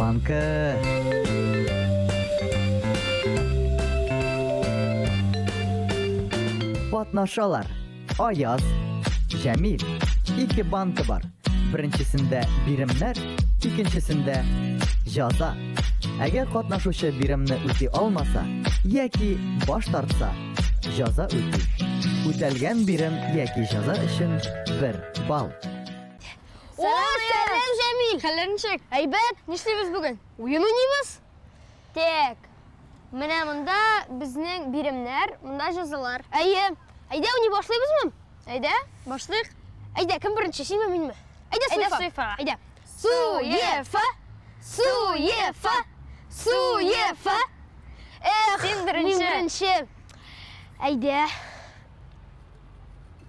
Банка. Катнашалар. Аяз, Җәмил. Ике банка бар. Беренчесендә биремнәр, икенчесендә җаза. Әгәр катнашучы биремне үти алмаса яки баш тартса, җаза үти. Үтәлгән бирем яки җаза өчен бер балл. О, сәлам, Җәмил! Хәлләр ничек? Әйбәт! Нишлибез бүген? Уен уйныйбыз? Так. Менә монда безнең биремнәр, монда җазалар. Әйе. Әйдә, уйный башлыйбызмы? Әйдә, башлыйк. Әйдә, кем беренче, синме, минме? Әйдә, Әйдә, Суефа. Суефа. Әйдә. Суефа! Суефа! Суефа! Эх, Син мин беренче. беренче. Әйдә.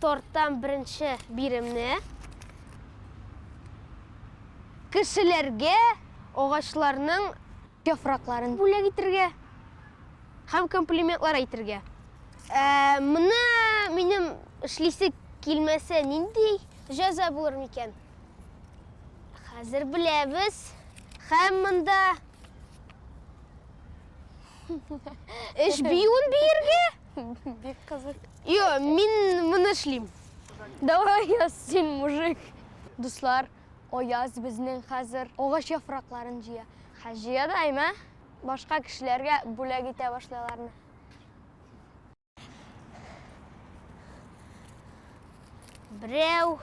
Тортtan беренче биремне. Кешеләргә агачларның Яфракларын. бүләк итергә һәм комплиментлар әйтергә. Ә, моны минем эшлисе килмәсә нинди җәза булыр микән? Хәзер беләбез. Һәм монда эш биюен биергә? Бик кызык. Йо, мин моны эшлим. Давай, Аяз, син мужик. Дуслар, Аяз безнең хәзер агач яфракларын җыя. Хә җыя да әйме? Башка кешеләргә бүләк итә башлый аларны. Берәү,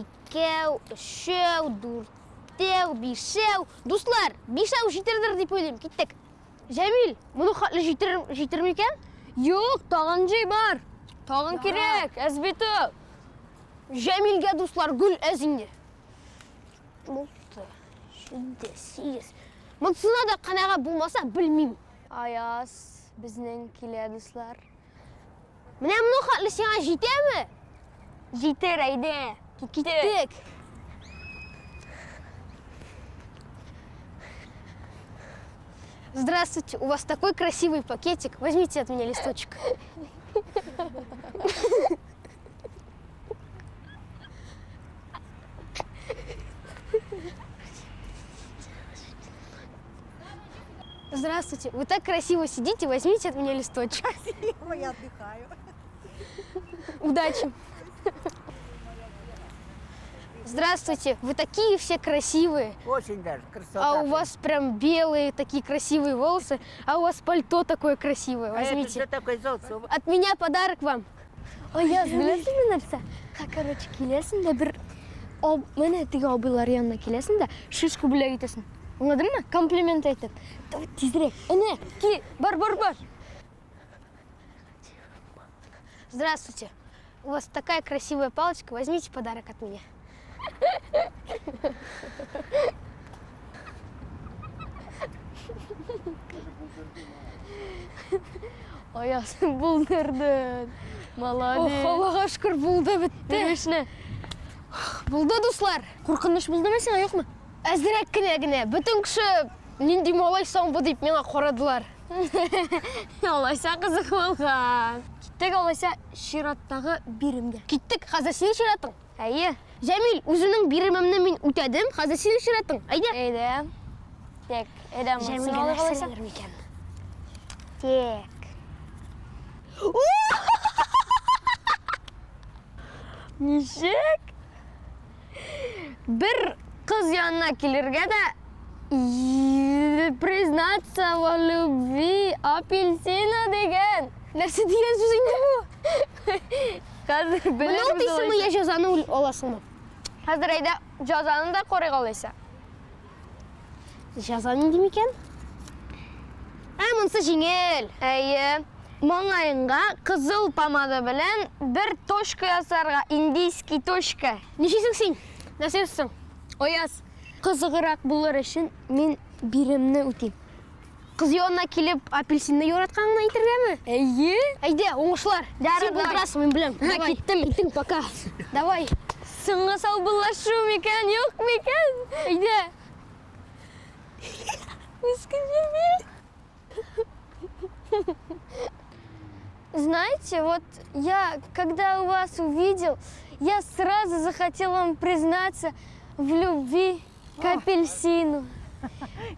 икәү, өчәү, дүртәү, бишәү. Дуслар, бишәү җитердер дип уйлыйм. Киттек. Җәмил, моны хәтле җитер, җитер микән? Юк, тагын җый бар. Тагын кирәк, әз бит ул. Җәмилгә, дуслар, гөл әз инде. Алты, җиде, сигез. Монсына да канәгать булмаса, белмим. Аяз безнең килә, дуслар. Менә моны хәтле сиңа җитәме? Җитер, әйдә. Киттек. Киттек. Здравствуйте, у вас такой красивый пакетик. Возьмите от меня листочек. Здравствуйте, вы так красиво сидите, возьмите от меня листочек. Я отдыхаю. Удачи. Здравствуйте, вы такие все красивые. Очень даже красота. А у вас прям белые такие красивые волосы, а у вас пальто такое красивое. А это Возьмите. что такое золото? От меня подарок вам. Аяз, беләсеңме нәрсә? Ха, короче, киләсең дә бер об, менә теге абыйлар янына киләсең дә шишка бүләк итәсең. Аңладыңмы? Комплимент әйтеп. Давай тизрәк. Әнә, ки, бар, бар, бар. Здравствуйте. У вас такая красивая палочка. Возьмите подарок от меня. Аяз, булдырдың. Молодец. Ох, Аллага шөкер, булды бетте. Бирмешне. Булды, дуслар. Куркыныч булдымы сиңа, юкмы? Әзрәк кенә генә. Бөтен кеше нинди малай соң бу дип миңа карадылар. Алайса кызык булган. Киттек алайса чираттагы биремгә. Киттек, хәзер синең чиратың. Әйе. Җәмил, үземнең биремемне мин үтәдем, хәзер синең чиратың. Әйдә. Әйдә. Так, әйдә, монысын Җәмилгә алыйк нәрсә алайса. булыр микән? Так. Ничек? Бер кыз янына килергә дә и- признаться во любви апельсина дигән. Нәрсә дигән сүз инде бу? Хәзер Моны белербез үтисеңме, алайса. я җәзаны аласыңмы? Хәзер әйдә җәзаны да карыйк алайса. Җәза нинди микән? Ә, монысы җиңел. Әйе. Маңгаеңга кызыл помада белән бер точка ясарга, индийский точка. Нишлисең син? Нәрсә ясыйсың? Аяз, кызыграк булыр өчен мин биремне үтим. Кыз янына килеп апельсинны яратканыңны әйтергәме? Әйе. Әйдә, уңышлар. Ярар, Син давай. булдырасың, мин беләм. Һа, Давай. киттем. Киттең, пока. Давай. Соңгы саубуллашу микән, юк микән? Әйдә. Мескен Җәмил. Знаете, вот я, когда у вас увидел, я сразу захотел вам признаться в любви к апельсину.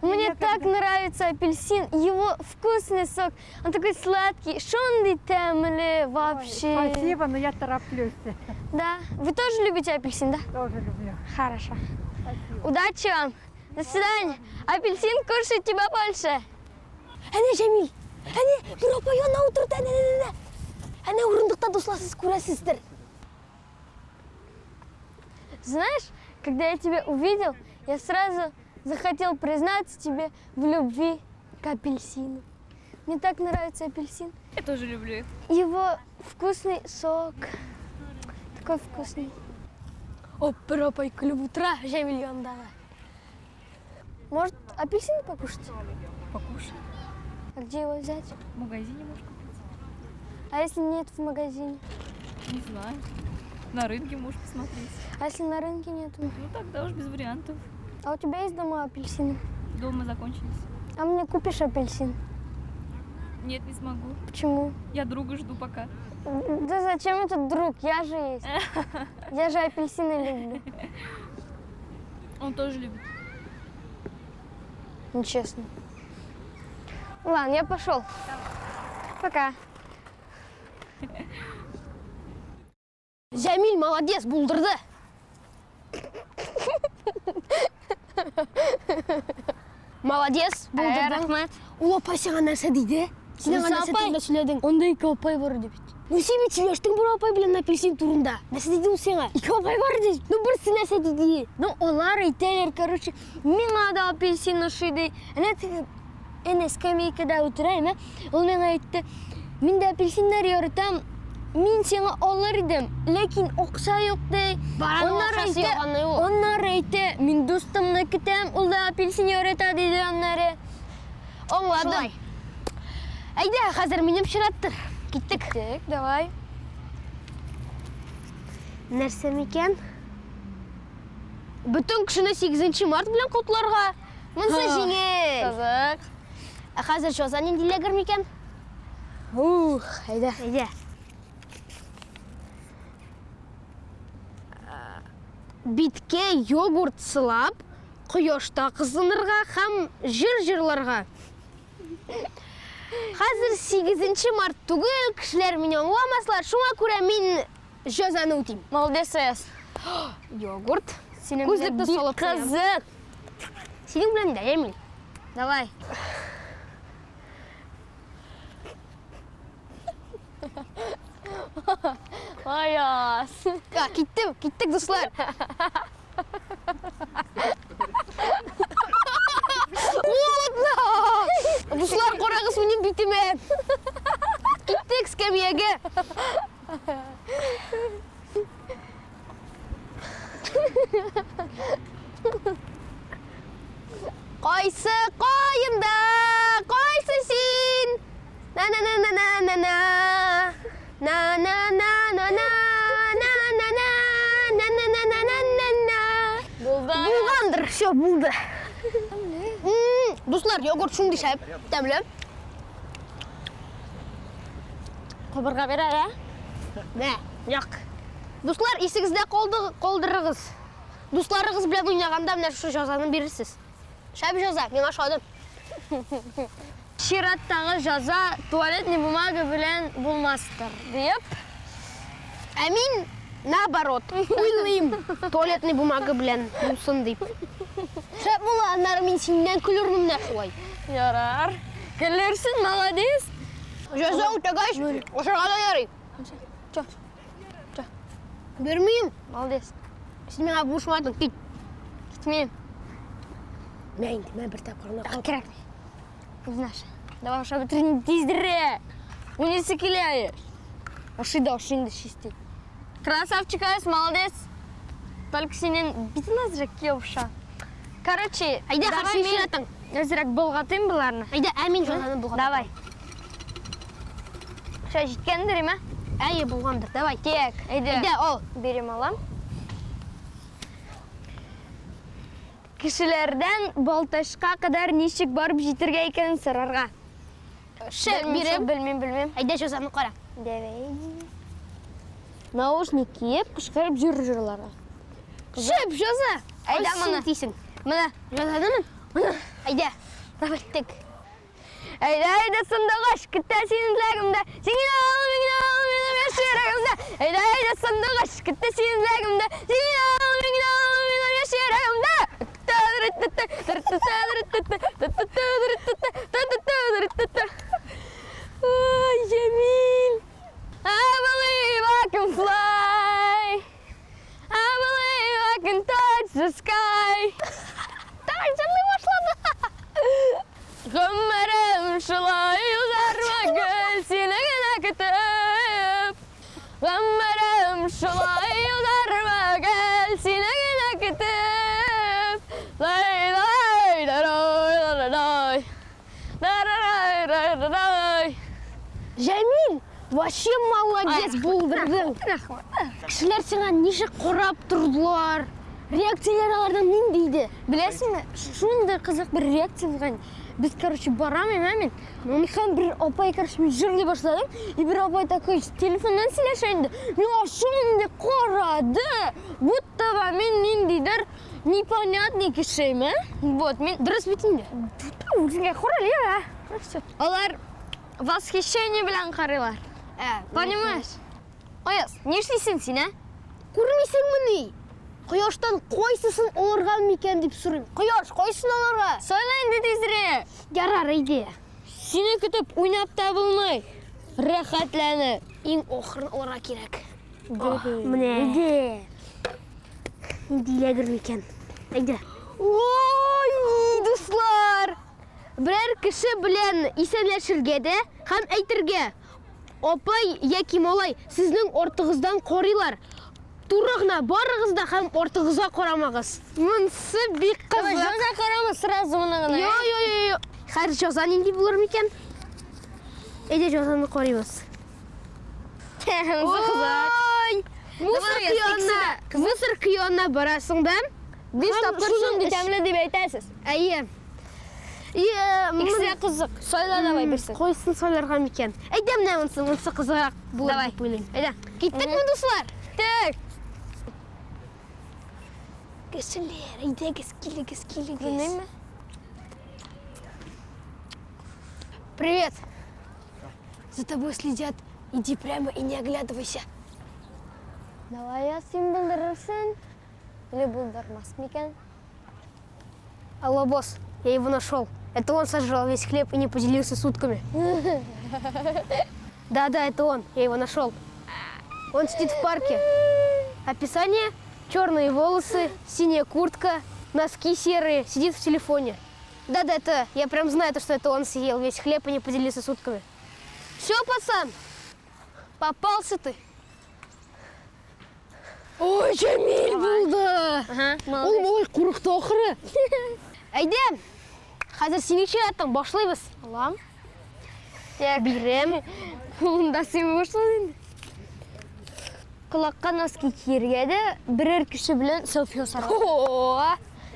Мне так нравится апельсин, его вкусный сок, он такой сладкий, шундый тәмле вообще. Спасибо, но я тороплюсь. Да, вы тоже любите апельсин, да? Тоже люблю. Хорошо. Удачи вам. До свидания. Апельсин кушать тебя больше. Әнә Җәмил, әнә бер апа янына утырды, әнә, әнә, әнә. Әнә урындыкта дуслар сез күрәсездер. Знаешь, когда я тебя увидел, я сразу захотел признаться тебе в любви к апельсину. Мне так нравится апельсин. Я тоже люблю их. Его вкусный сок. Такой вкусный. О, бер апай көлеп утыра Җәмил янындагы. Может, апельсин покушать? Покушай. А где его взять? В магазине можешь купить. А если нет в магазине? Не знаю. На рынке можешь посмотреть. А если на рынке нету? Ну тогда уж без вариантов. А у тебя есть дома апельсины? Дома закончились. А мне купишь апельсин? Нет, не смогу. Почему? Я друга жду пока. Да зачем этот друг? Я же есть. Я же апельсины люблю. Он тоже любит. Нечестно. Ладно, я пошел. Пока. Җәмил, молодец, булдырды. Молодец, булдырдың. Рәхмәт. Ул апай сиңа нәрсә диде? Син аңа нәрсә турында сөйләдең? Анда ике апай бар дип. Ну син бит сөйләштең бер апай белән апельсин турында. Нәрсә диде ул сиңа? Ике апай бар ди. Ну берсе нәрсә диде? Ну алар әйтәләр, короче, миңа да апельсин ошый ди. Әнә теге әнә скамейкада утыра, әмма ул миңа әйтте, мин дә апельсиннар яратам, мин сиңа алыр идем, ләкин акча юк ди. Аннары әйтә, аннары әйтә, мин дустымны көтәм, ул да апельсин ярата диде аннары. Аңладым. Әйдә, хәзер минем чираттыр. Киттек. Киттек, давай. Нәрсә микән? Бөтен кешене 8 март белән котларга. Монысы җиңел. Кызык. Ә хәзер җаза нинди эләгер микән? Ух, әйдә. Әйдә. Биткә йогурт сылап, кояшта кызынырга һәм җыр җырларга. Хәзер 8 март түгел, кешеләр мине аңламаслар, шуңа күрә мин җәзаны үтим. Молодец, Аяз. Йогурт. Синең Күзлекне салып кызык. Синең белән дә, Эмиль. Давай. Аяз. Киттем, киттек, дуслар. Холодно! Дуслар, карагыз минем битемә. Киттек скамьягә. Кайсы каенда, кайсы син? На-на-на-на-на-на-на. На-на-на-на-на. На-на-на. На-на-на-на-на-на. Булды. Булгандыр, все, булды. Дуслар, йогурт шундый шәп, тәмле. Кабырга бирә, ә? Мә, як. Дуслар, исегездә калды, калдырыгыз. Дусларыгыз белән уйнаганда менә шушы җазаны бирерсез. Шәп җаза, миңа ошады. Чираттагы җаза туалетный бумага белән булмастыр, диеп. Ә мин наоборот, уйлыйм, туалетный бумага белән булсын дип. Шәп була, аннары мин синнән көлермен менә шулай. Ярар. Көлерсең, молодец. Җәза үтәгәч, ашарга да ярый. Чё? Чё? Бирмим. Молодец. Син миңа булышмадың, кит. Китмим. Мә инде, мә бер тапкыр гына кап. Кирәкми. Знаешь, давай ашап бетерим тизрәк. Унесе килә. Ашый да ашый инде чистый. Красавчик, Аяз, молодец. Только синең битең әзрәк ябыша. Короче, әйдә, хәзер син атың. Әзрәк болгатыйм боларны. Әйдә, ә мин җазаны болгатам. Давай. Шулай җиткәндер, име? Әйе, булгандыр. Давай. Тек, әйдә. Әйдә, ал. Бирем алам. Кешеләрдән Балтачка кадәр ничек барып җитергә икәнен сорарга. Шәп, бирем. Белмим, белмим. Әйдә, җазаны кара. Давай. Наушник киеп, кычкырып җыр җырларга. Шәп, җаза. Әйдә моны. Тисең. Менә. Җазадымы? Әйдә, давай, киттек. Әйдә, әйдә, сандугач, көтә синең теләгемдә. Син генә ал, мин генә ал, минем яшь йөрәгемдә. Әйдә, әйдә, сандугач, көтә синең теләгемдә. Син генә ал, мин генә ал, минем яшь йөрәгемдә. Ай, Җәмил. I believe I can fly. I believe I can touch the sky. Давай, җырлый башлады. Гомерем шулай узармы гел сине генә көтеп. Гомерем шулай узармы гел сине генә көтеп. Лай лай лай лай лай. Лай-лай-лай-лай. Җәмил, вообще молодец булдырдың. Кешеләр сиңа ничек карап тордылар? Реакцияләр аларның нинди иде? Беләсеңме, шундый кызык бер реакция булган. Без, короче, барам әмә мин. Һәм бер апай, короче, мин җырлый башладым. И бер апай такой телефоннан сөйләшә инде. Миңа шундый карады, будто бы мин ниндидер непонятный кешеме. Вот, мин Дөрес бит инде. Үзеңә карале, ә. Алар восхищение белән карыйлар. Ә, Понимаешь? Аяз, нишлисең син, ә? Күрмисеңмени? Кояштан кайсысын алырга микән дип сорыйм. Кояш, кайсын алырга? Сайла инде тизрәк. Ярар, әйдә. Сине көтеп уйнап та булмый. Рәхәтләнеп. Иң ахырын алырга кирәк. Менә. Әйдә. Нинди эләгер микән? Әйдә. Ой, дуслар! Берәр кеше белән исәнләшергә дә һәм әйтергә. Апай яки малай, сезнең артыгыздан карыйлар. Туры гына барыгыз да һәм артыгызга карамагыз. Монысы бик Давай, кызык. җәза карама, сразу моны гына. Йо, йо, йо, йо. Хәзер җәза нинди булыр микән? Әйдә җәзаны карыйбыз. Монысы кызык. Ой! Мусор Давай, кыянына, мусор кыянына барасың да. Биш Һәм тапкыр шуның шундый эч- тәмле дип әйтәсез. Әйе. Ие, Икесе дә кызык. Сайла давай берсен. Кайсын сайларга микән? Әйдә менә монысы, монысы кызыграк булыр Давай. дип уйлыйм. Әйдә. Киттекме, дуслар? Киттек. Кешеләр, әйдәгез, килегез, килегез. Белмимме? Привет. За тобой следят. Иди прямо и не оглядывайся. Давай, я син булдырырсың. Или булдырмас микән? Алло, босс, я его нашел. Это он сожрал весь хлеб и не поделился с утками. Да-да, это он. Я его нашел. Он сидит в парке. Описание: черные волосы, синяя куртка, носки серые, сидит в телефоне. Да-да, это я прям знаю, то, что это он съел весь хлеб и не поделился с утками. Все, пацан, попался ты. Ой, Җәмил булды. Ага, Ул малай курыкты ахыры. Әйдә, хәзер синең чиратың, башлыйбыз. Алам. Бирем. Кулымда сыймый башлады инде. Колакка носки кияргә дә берәр кеше белән селфи ясарга. О!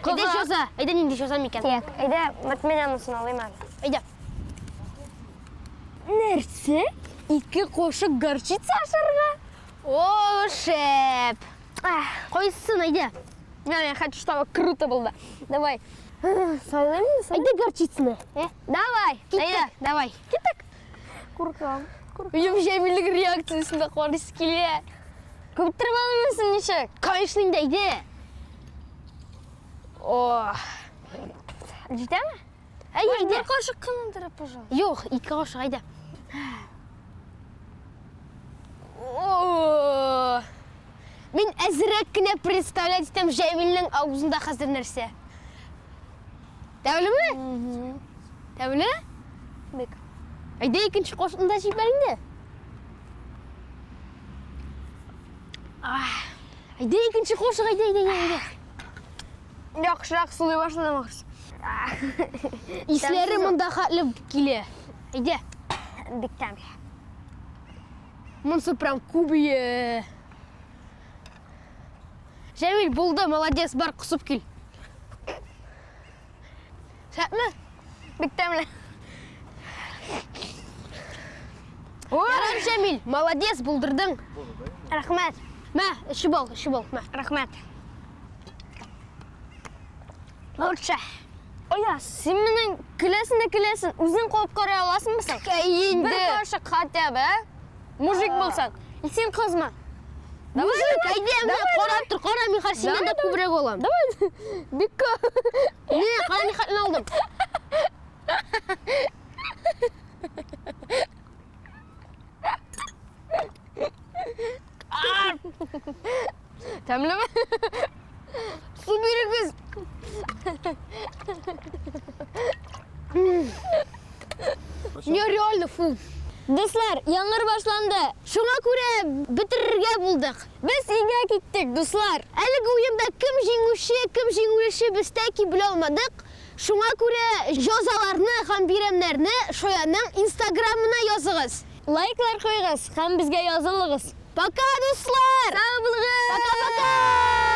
Әйдә Кызык. җәза, әйдә нинди җәза микән? Так, әйдә, вот мин анысын алыйм әле. Әйдә. Нәрсә? Ике кошык горчица ашарга? О, шәп. Кайсысын әйдә? Не, я хочу, чтобы круто было. Давай. Сайлыйм инде, Әйдә горчицаны. Э? Давай. Киттек, давай. Киттек. Куркам. Минем Җәмилнең реакциясен дә карыйсы килә. Көттереп алмыйсың ничек? Конечно инде, әйдә. О, Җитәме? әйдә, әйдә. Бер кашык кына тора, пожалуйста. Юк, ике кашык, әйдә. О! Мин әзрәк кенә представлять итәм Җәмилнең авызында хәзер нәрсә. Тәмлеме? Тәмле? Бик. Әйдә икенче кашыкны да җибәр инде. Әйдә икенче кашык, әйдә, әйдә, әйдә, әйдә. Яхшырак сулый башладым ахрысы. Исләре монда хәтле килә. Әйдә. Бик тәмле. Монысы прям күбие. Җәмил, булды, молодец, бар, косып кил. Шәпме? Бик тәмле. Ярар, Җәмил, молодец, булдырдың. Рәхмәт. Мә, эчеп ал, эчеп ал, мә. Рәхмәт. Лучше. Аяз, син миннән көләсең дә көләсең, үзең кабып карый аласыңмы соң? Инде. Бер кашык хотя бы, ә? Мужик булсаң. И син кызмы? Мужик, әйдә, менә карап тор, кара, мин хәзер синнән дә күбрәк алам. Давай. Бик күп. Менә, кара, мин хәтле алдым. Тәмлеме? Су бирегез. Не, реально, фу. Дуслар, яңгыр башланды. Шуңа күрә бетерергә булдык. Без өйгә киттек, дуслар. Әлеге уенда кем җиңүче, кем җиңүлеше без тәки белә алмадык. Шуңа күрә җазаларны һәм биремнәрне Шояның инстаграмына языгыз. Лайклар куйыгыз һәм безгә язылыгыз. Пока, дуслар! Сау булыгыз! Пока-пока!